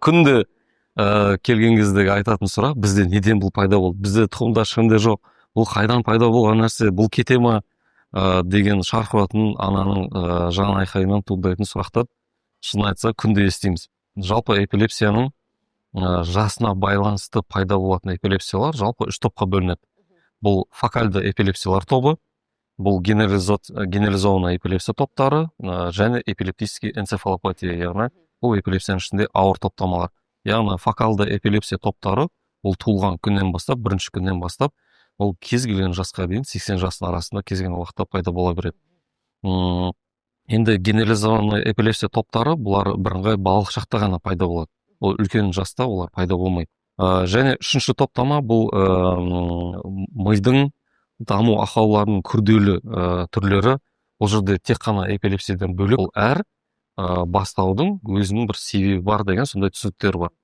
Күнде келген кездегі айтатын сұрақ: бізде неден бұл пайда болды, бізде тұқымда ешқандай жоқ, бұл қайдан пайда болған нәрсе, бұл кете ма деген шарқ ұратын ананың жан айқайынан туындайтын сұрақтар, шын айтсақ, күнде естиміз. Жалпы эпилепсияның жасына байланысты пайда болатын эпилепсиялар жалпы үш топқа бөлінеді. Бұл фокальды эпилепсиялар тобы, бұл генерализованный эпилепсия топтары және эпилептический энцефалопатия, яғни бұл эпилепсияның ішінде ауыр топтамалар. Яғни фокалды эпилепсия топтары ол туылған күннен бастап, бірінші күннен бастап, ол кез келген жасқа дейін, 80 жастың арасында кез келген уақытта пайда бола береді. Енді генерализованный эпилепсия топтары, бұлар бірыңғай балалық шақта ғана пайда болады, ол үлкен жаста олар пайда болмайды. Және үшінші топтама бұл мидың даму ақауларының күрделі түрлері. Бұл жерде тек қана эпилепсиядан бөлек, ол әр бастаудың өзінің бір себебі бар деген сондай түсініктер бар.